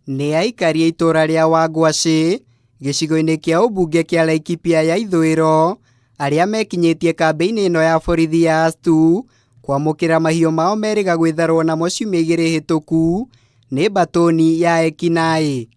Nĩ aikari a itũra rĩa Wangwacĩ gĩcigo-inĩ kĩa ũmbunge kĩa Laikipia ya ithũĩro arĩa mekinyĩtie kambĩ-inĩ ĩno ya borithi ya Astu kwamũkĩra mahiũ mao merĩga gwĩtharwo namo ciumia igĩrĩ hĩtũku nĩ mbatũni ya ekinaĩ.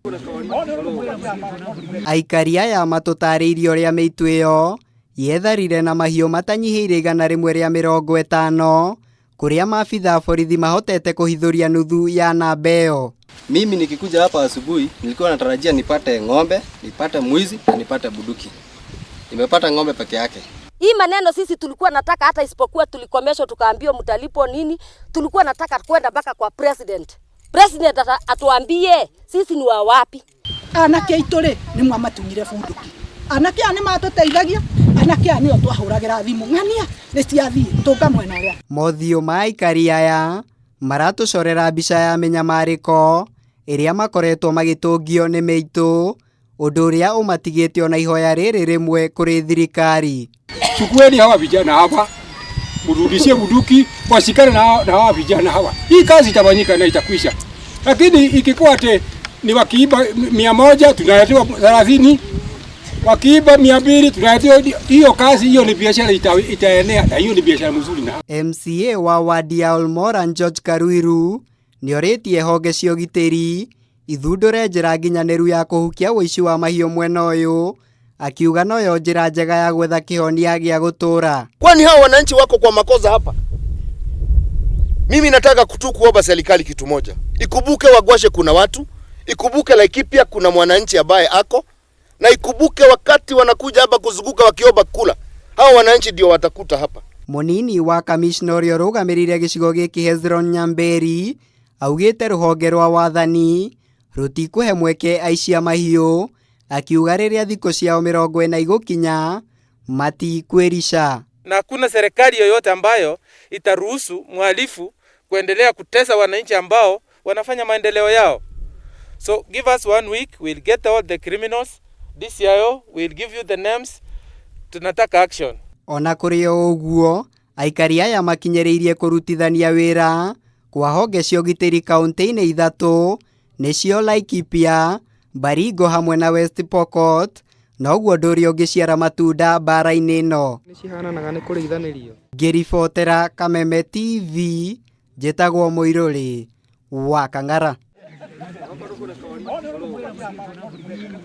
Aikari aya matũtarĩirie ũrĩa mĩitũ ĩyo yetharire na mahiũ matanyihĩire 150 kũrĩa maabitha a borithi mahotete kũhithũria nuthu ya namba ĩyo. Mimi nikikuja hapa asubuhi nilikuwa natarajia nipate ng'ombe, nipate mwizi na nipate bunduki. Nimepata ng'ombe peke yake. Hii maneno sisi tulikuwa nataka hata isipokuwa tulikomeshwa tukaambiwa mtalipo nini, tulikuwa nataka kwenda mpaka kwa president. President atuambie sisi ni wa wapi. Anake aitũ rĩ nĩ mwamatunyire bunduki, anake aya nĩ matũteithagia, anake aya nĩo twahũragĩra thimũ ng'ania nĩ ciathiĩ tũnga mwena ũrĩa. Mothiũ ma aikari aya maratũcorera mbica ya mĩnyamarĩko ĩrĩa makoretwo magĩtũngio nĩ mĩitũ, ũndũ ũrĩa ũmatigĩte ona ihoya rĩrĩ rĩmwe kũrĩ thirikari. Chukueni hawa vijana hapa, mrudishie bunduki, washikane na hawa vijana hawa. Hii kazi itafanyika na itakwisha, lakini ikikuwa ate ni wakiiba 100 tunaletewa 30, wakiiba 200 tunaletewa hiyo kazi. Hiyo ni biashara itaenea, na hiyo ni biashara mzuri. Na MCA wa wadi ya Olmoran George Karuiru nĩorĩtie honge cia ũgitĩri ithundũre njĩra nginyanĩru ya kũhukia ũici wa mahiũ mwena ũyũ, akiuga noyo njĩra njega ya gwetha kĩhonia gĩa gũtũũra. Kwani hao wananchi wako kwa makosa hapa? Mimi nataka tu kuomba serikali kitu moja, ikumbuke Wagwashe kuna watu, ikumbuke Laikipia kuna mwananchi ambaye ako na, ikumbuke wakati wanakuja hapa kuzunguka wakiomba kula, hao wananchi ndio watakuta hapa. Mũnini wa kamishna ũrĩa ũrũgamĩrĩire gĩcigo gĩkĩ Hezron Nyamberi augĩte rũhonge rwa wathani rũtikũhe mweke aici a mahiũ, akiuga rĩrĩa thikũ ciao 40 igũkinya matikwĩrica. Na hakuna serikali yoyote ambayo itaruhusu mhalifu kuendelea kutesa wananchi ambao wanafanya maendeleo yao. So give us one week, we'll get all the criminals. DCIO will give you the names. Tunataka action. Ona kũrĩ o ũguo, aikari aya makinyĩrĩirie kũrutithania wĩra kwa honge cia ũgitĩri kaunti-inĩ ithatũ nĩcio Laikipia, Baringo hamwe na West Pokot, noguo ũndũ ũrĩa ũngĩciara matunda mbara-inĩ ĩno. Nĩcihananaga nĩ kũrĩithanĩrio. Ngĩribotera Kameme TV, njĩtagwo Mũirũrĩ wa Kang'ara.